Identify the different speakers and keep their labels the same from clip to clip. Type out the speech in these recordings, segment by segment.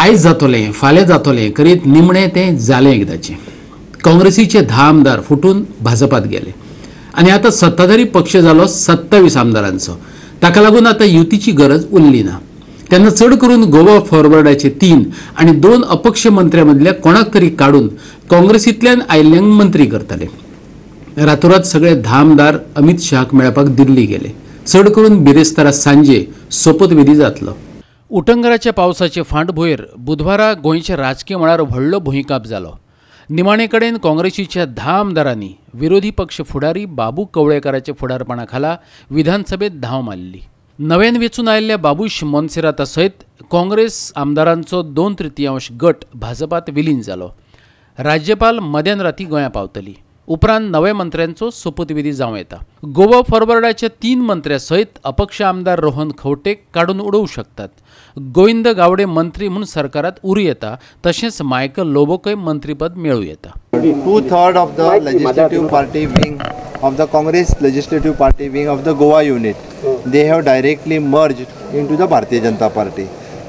Speaker 1: आयज जातोलें फाल्यां जातोलें करीत निमणें तें जालें एकदाचें. काँग्रेसीचे 10 आमदार फुटून भाजपात गेले आनी आतां सत्ताधारी पक्ष जालो 27 आमदारांचो. ताका लागून आतां युतीची गरज उरली ना. तेन्ना चड करून गोवा फॉरवर्डाचे 3 आनी 2 अपक्ष मंत्र्यां मदल्या कोणाक तरी काडून काँग्रेसींतल्यान आयिल्ल्यांक मंत्री करतले. रातोरात सगळे 10 आमदार अमित शहाक मेळपाक दिल्ली गेले. चड करून बिरेस्तारा सांजे सोपतविधी जातलो. उटंगराच्या पावसाचे फांटभुंयेर बुधवारा गोंयच्या राजकी मळार व्हडलो भुंयकांप जालो. निमाणे कडेन काँग्रेसीच्या 10 आमदारांनी विरोधी पक्ष फुडारी बाबू कवळेकाराच्या फुडारपणा खाला विधानसभेत धांव मारली. नव्यान वेंचून आयिल्ल्या बाबूश मोन्सेराता सयत काँग्रेस आमदारांचो 2/3 गट भाजपात विलीन जालो. राज्यपाल मध्यान राती गोंया पावतली. उपरांत नव्या मंत्र्यांचो सोपूतविधी जावं येता. गोवा फॉरवर्डाच्या 3 मंत्र्यां सयत अपक्ष आमदार रोहन खंवटेक काडून उडोवं शकतात. गोविंद गावडे मंत्री म्हूण सरकारात उरूं येता, तशेंच मायकल लोबोकय मंत्रीपद मेळूं येता.
Speaker 2: 2/3 of the legislative party wing of the Congress legislative party wing of the Goa unit, they have directly merged into the Bharatiya Janata Party.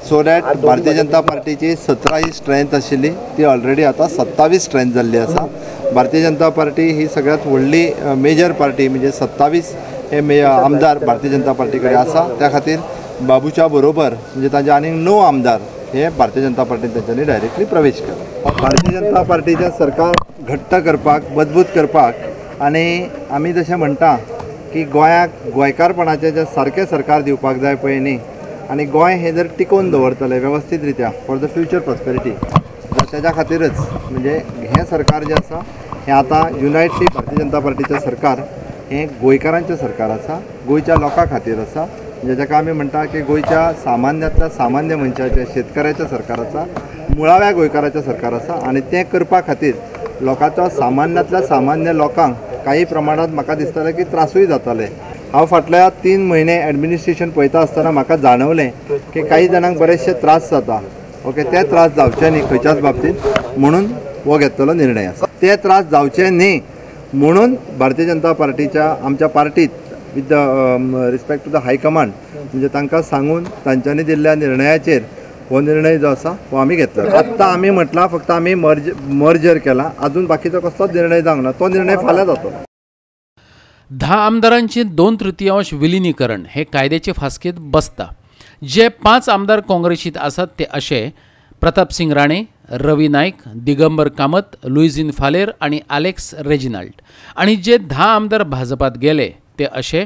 Speaker 2: So that Bharatiya Janata पार्टीची 17 ही स्ट्रेंथ आशिल्ली ती ऑलरेडी आतां 27 strength जाल्ली आसा. Bharatiya Janata party ही सगळ्यात व्हडली major party, म्हणजे 27 हे आमदार भारतीय जनता पार्टी कडेन आसा. त्या खातीर बाबूच्या बरोबर म्हणजे तांचे आनीक 9 आमदार हे भारतीय जनता पार्टीन तांच्यांनी डायरेक्टली प्रवेश केला. भारतीय जनता पार्टीचें सरकार घट्ट करपाक, मजबूत करपाक आनी आमी जशें म्हणटा की गोंयाक गोंयकारपणाचें जें सारकें सरकार दिवपाक जाय पळय न्ही, आनी गोंय हें जर टिकोवन दवरतलें वेवस्थीत रित्या फॉर the future prosperity, तेज्या खातीरच म्हणजे हें सरकार जें आसा हें आतां युनायटली भारतीय जनता पार्टीचें सरकार हें गोंयकारांचें सरकार आसा, गोंयच्या लोकां खातीर आसा. म्हणजे जाका आमी म्हणटा की गोंयच्या सामान्यांतल्या सामान्य मनशाचें, शेतकऱ्याचें सरकार आसा, मुळाव्या गोंयकाराचें सरकार आसा. आनी तें करपा खातीर लोकांचो सामान्यांतल्या सामान्य लोकांक काही प्रमाणांत म्हाका दिसतालें की त्रासूय जाताले. हांव फाटल्या 3 म्हयने एडमिनिस्ट्रेशन पळयता आसतना म्हाका जाणवलें की काही जाणांक बरेचशे त्रास जाता. ओके, ते त्रास जावचे न्ही खंयच्याच बाबतींत म्हणून हो घेतलेलो निर्णय आसा. ते त्रास जावचे न्ही म्हणून भारतीय जनता पार्टीच्या आमच्या पार्टीत with the respect to the high command म्हणजे तांकां सांगून तांच्यांनी दिल्ल्या निर्णयाचेर हो निर्णय जो आसा हो आमी घेतला. आत्तां आमी म्हटलां फक्त आमी मर्जर केला, अजून बाकीचो कसलोच निर्णय जावंक ना, तो निर्णय फाल्यां जातलो.
Speaker 1: 10 आमदारांचे 2/3 विलिनीकरण हे कायद्याचे फास्केत बसता. जे 5 आमदार काँग्रेसीत आसात ते अशे प्रतापसिंग राणे, रवी नायक, दिगंबर कामत, लुईझिन फालेर आनी आलेक्स रेजिनाल्ड. आनी जे 10 आमदार भाजपात गेले ते अशे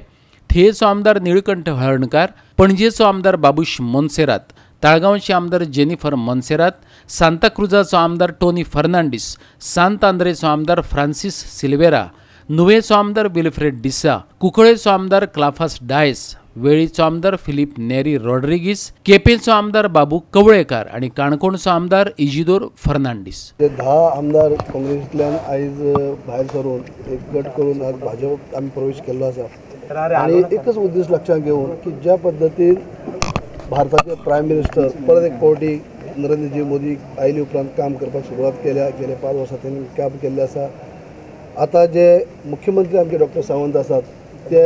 Speaker 1: थियेचो आमदार निळकंठ हळर्णकार, पणजेचो आमदार बाबूश मोन्सेरात, ताळगांवचे आमदार जेनिफर मोन्सेरात, सांताक्रुजाचो आमदार टोनी फर्नांडीस, सांत आंद्रेचो आमदार फ्रांसीस सिल्वेरा, नुवेचो आमदार विल्फ्रेड डिसा, कुंकळेचो आमदार क्लाफास डायस, वेळीचो आमदार फिलीप नेरी रॉड्रिगीस, केपेंचो आमदार बाबू कवळेकार आनी काणकोणचो आमदार इजिदोर फर्नांडीस.
Speaker 3: 10 आमदार काँग्रेसींतल्यान आयज भायर सरून एक गट करून आज भाजप आमी प्रवेश केल्लो आसा. आनी एकच उद्देश लक्षांत घेवन की ज्या पद्दतीन भारताचे प्रायम मिनिस्टर परत एक फावटी नरेंद्रजी मोदी आयले उपरांत काम करपाक सुरवात केल्या, गेल्या 5 वर्सां तांणी काम केल्लें आसा. आतां जे मुख्यमंत्री आमचे डॉक्टर सावंत आसात ते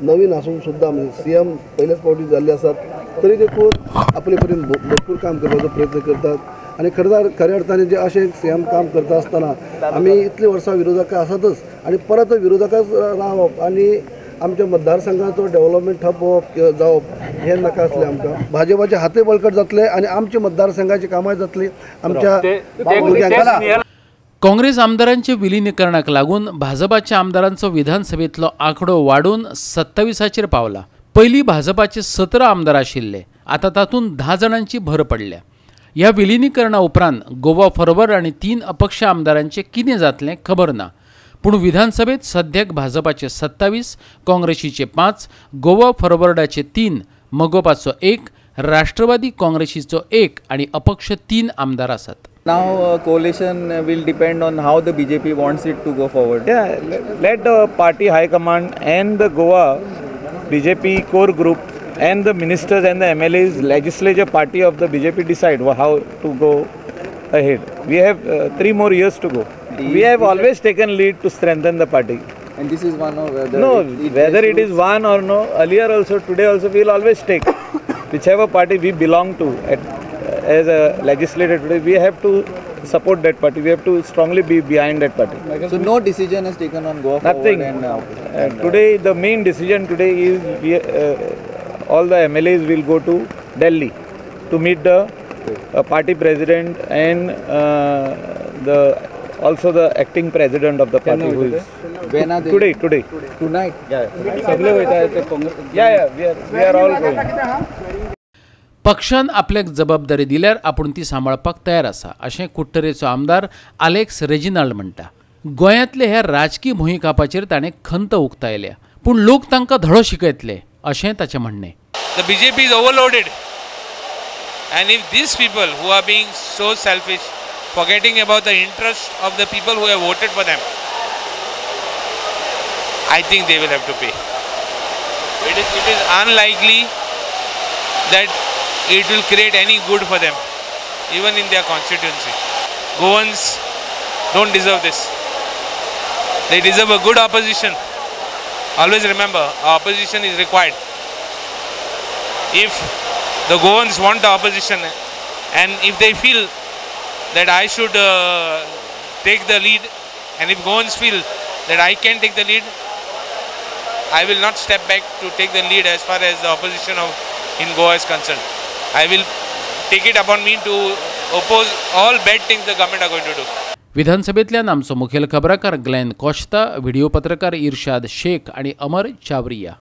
Speaker 3: नवीन आसून सुद्दां म्हणजे सीएम पयलेच फावटी जाल्ले आसात तरी देखून आपले परीन भरपूर काम करपाचो प्रयत्न करतात. आनी खऱ्या अर्थान जे अशें सीएम काम करता आसतना आमी इतलीं वर्सां विरोधक आसातच आनी परत विरोधकाच रावप आनी आमच्या मतदारसंघाचो डेव्हलपमेंट ठप होवप जावप हें नाका आसलें आमकां. भाजपाचे हातय बळकट जातले आनी आमच्या मतदारसंघाची कामां जातली आमच्या भुरग्यांक.
Speaker 1: काँग्रेस आमदारांचे विलिनीकरणाक लागून भाजपाच्या आमदारांचो विधानसभेतलो आंकडो वाडून 27चेर पावला. पयलीं भाजपाचे 17 आमदार आशिल्ले, आतां तातूंत 10 जाणांची भर पडल्या. ह्या विलिनीकरणा उपरांत गोवा फॉरवर्ड आनी 3 अपक्ष आमदारांचें कितें जातलें खबर ना. पूण विधानसभेत सद्याक भाजपाचे 27, काँग्रेसीचे 5, गोवा फॉरवर्डाचे 3, मगोपाचो 1, राष्ट्रवादी काँग्रेसीचो 1 आनी अपक्ष 3 आमदार आसात.
Speaker 4: Now coalition will depend on how the BJP wants it to go forward.
Speaker 5: Yeah, let the party high command and the Goa BJP core group and the ministers and the MLAs, legislature party of the BJP decide how to go ahead. We have 3 more years to go. We have always taken lead to strengthen the party.
Speaker 4: And this is one of the...
Speaker 5: No, whether it is one or no, earlier also, today also, we will always take whichever party we belong to as a legislator today, we have to support that party. We have to strongly be behind that party.
Speaker 4: So no decision is taken on Goa Forward.
Speaker 5: Nothing.
Speaker 4: And,
Speaker 5: today, the main decision today is we, all the MLAs will go to Delhi to meet the party president and the also the acting president of the party, who is
Speaker 4: when are they?
Speaker 5: Today.
Speaker 4: Tonight.
Speaker 5: Yeah. Yeah, we are all going.
Speaker 1: पक्षान आपल्याक जबाबदारी दिल्यार आपूण ती सांबाळपाक तयार आसा अशें कुडटरेचो आमदार आलेक्स रेजिनाल्ड म्हणटा. गोंयांतले ह्या राजकी भुंयकापाचेर ताणें खंत उक्तायल्या, पूण लोक तांकां धडो शिकयतले अशें ताचें म्हणणें.
Speaker 6: The BJP is overloaded, and if these people who are being so selfish, forgetting about the interest of the people who have voted for them, I think they will have to pay. It is unlikely that it will create any good for them, even in their constituency. Goans don't deserve this. They deserve a good opposition. Always remember, opposition is required. If the Goans want the opposition, and if they feel that I should take the lead, and if Goans feel that I can take the lead, I will not step back to take the lead as far as the opposition of in Goa is concerned. I will take it upon me to oppose all bad things the government are going to do.
Speaker 1: विधानसभेतल्यान आमचो मुखेल खबराकार Glenn कोश्ता, video पत्रकार इर्शाद शेख आनी अमर चावरिया.